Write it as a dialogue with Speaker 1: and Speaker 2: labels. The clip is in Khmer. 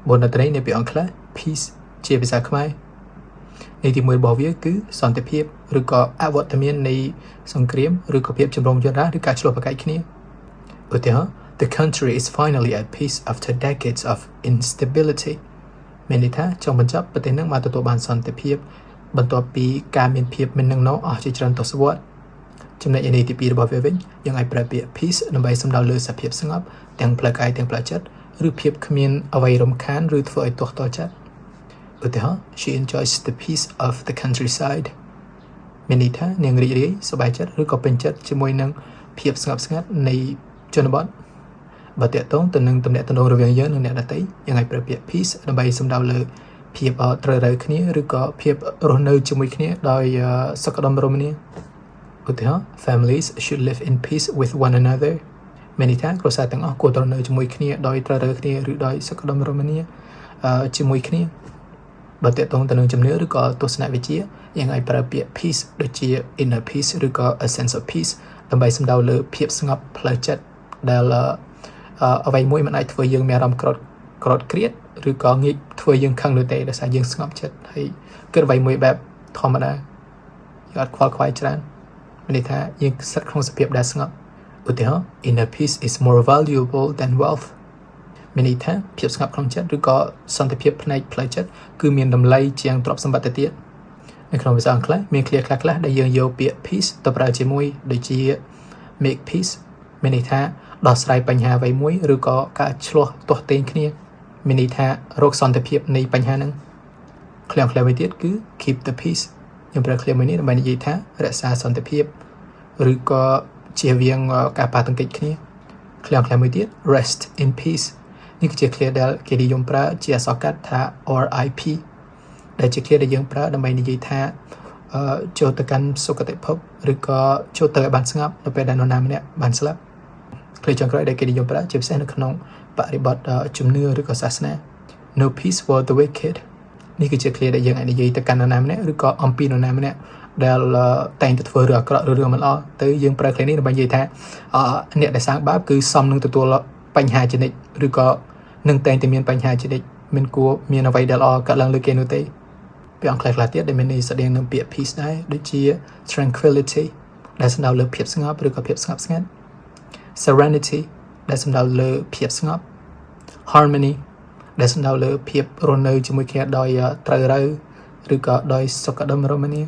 Speaker 1: បនត្រីនៃពាក្យអង់គ្លេស peace ជាភាសាខ្មែរន័យទីមួយរបស់វាគឺសន្តិភាពឬក៏អវត្តមាននៃសង្គ្រាមឬក៏ភាពចម្រូងចម្រាសឬការឈ្លោះប្រកែកគ្នាឧទាហរណ៍ The country is finally at peace after decades of instability. មានន័យថាចុងបញ្ចប់ប្រទេសនឹងបានទទួលបានសន្តិភាពបន្ទាប់ពីការមានភាពមិននឹងណអស់ជាច្រើនទសវត្សរ៍ចំណែកឯន័យទី2របស់វាវិញយើងអាចប្រើពាក្យ peace ដើម្បីសំដៅលើសភាពស្ងប់ទាំងផ្លូវកាយទាំងផ្លូវចិត្តឬភាពគ្មានអ្វីរំខានឬធ្វើឲ្យទាស់ទល់ចិត្តឧទាហរណ៍ She enjoys the peace of the countryside. មានន័យថានាងរីករាយសប្បាយចិត្តឬក៏ពេញចិត្តជាមួយនឹងភាពស្ងប់ស្ងាត់នៃជនបទបើទាក់ទងទៅនឹងទំនាក់ទំនងរវាងយើងនិងអ្នកដទៃយើងអាចប្រើពាក្យ peace ដើម្បីសំដៅលើភាពត្រូវរ៉ូវគ្នាឬក៏ភាពរស់នៅជាមួយគ្នាដោយសុខដុមរមនាឧទាហរណ៍ Families should live in peace with one another. មានន័យថាគ្រួសារទាំងអស់គួរត្រូវនៅជាមួយគ្នាដោយត្រូវរ៉ូវគ្នាឬដោយសុខដុមរមនាជាមួយគ្នាបើទាក់ទងទៅនឹងជំនឿឬក៏ទស្សនវិជ្ជាយើងអាចប្រើពាក្យ peace ដូចជា inner peace ឬក៏ a sense of peace ដើម្បីសំដៅលើភាពស្ងប់ផ្លូវចិត្តដែលអ្វីមួយមិនអាចធ្វើយើងមានអារម្មណ៍ក្រោតក្រោតគ្រៀតឬក៏ងាយធ្វើយើងខឹងនោះទេដោយសារយើងស្ងប់ចិត្តហើយគិតអ្វីមួយបែបធម្មតាយើងអត់ខ្វល់ខ្វាយច្រើនមានន័យថាយើងស្ថិតក្នុងសភាពដែលស្ងប់ឧទាហរណ៍ Inner peace is more valuable than wealth. មានន័យថាភាពស្ងប់ក្នុងចិត្តឬក៏សន្តិភាពផ្នែកផ្លូវចិត្តគឺមានតម្លៃជាងទ្រព្យសម្បត្តិទៅទៀតនៅក្នុងភាសាអង់គ្លេសមានឃ្លាខ្លះៗដែលយើងយកពាក្យ peace ទៅប្រើជាមួយដូចជា make peace មានន័យថាដោះស្រាយបញ្ហាអ្វីមួយឬក៏ការឈ្លោះទាស់ទែងគ្នាមានន័យថារកសន្តិភាពនៃបញ្ហាហ្នឹងឃ្លាឃ្លាមួយទៀតគឺ keep the peace ខ្ញុំប្រើឃ្លាមួយនេះដើម្បីនិយាយថារក្សាសន្តិភាពឬក៏ជៀសវាងការប៉ះទង្គិចគ្នាឃ្លាឃ្លាមួយទៀត rest in peace នេះគឺជាឃ្លាដែលគេនិយមប្រើជាអក្សរកាត់ថា RIP ដែលជាឃ្លាដែលយើងប្រើដើម្បីនិយាយថាអឺចូលទៅកាន់សុគតិភពឬក៏ចូលទៅឲ្យបានស្ងប់នៅពេលដែលនរណាម្នាក់បានស្លាប់ឃ្លាចុងក្រោយដែលគេនិយមប្រើជាពិសេសនៅក្នុងបរិបទជំនឿឬក៏សាសនា No peace for the wicked. នេះគឺជាឃ្លាដែលយើងអាចនិយាយទៅកាន់នរណាម្នាក់ឬក៏អំពីនរណាម្នាក់ដែលតែងតែធ្វើរឿងអាក្រក់ឬរឿងមិនល្អទៅយើងប្រើឃ្លានេះដើម្បីនិយាយថាអ្នកដែលសាងបាបគឺសមនឹងទទួលបញ្ហាជានិច្ចឬក៏នឹងតែងតែមានបញ្ហាជានិច្ចមិនគួរមានអ្វីដែលល្អកើតឡើងលើគេនោះទេពាក្យអង់គ្លេសខ្លះទៀតដែលមានន័យស្តៀងនឹងពាក្យ peace ដែរដូចជា tranquility ដែលសំដៅលើភាពស្ងប់ឬក៏ភាពស្ងប់ស្ងាត់ serenity ដែលសំដៅលើភាពស្ងប់ harmony ដែលសំដៅលើភាពរស់នៅជាមួយគ្នាដោយត្រូវរ៉ូវឬក៏ដោយសុខដុមរមនា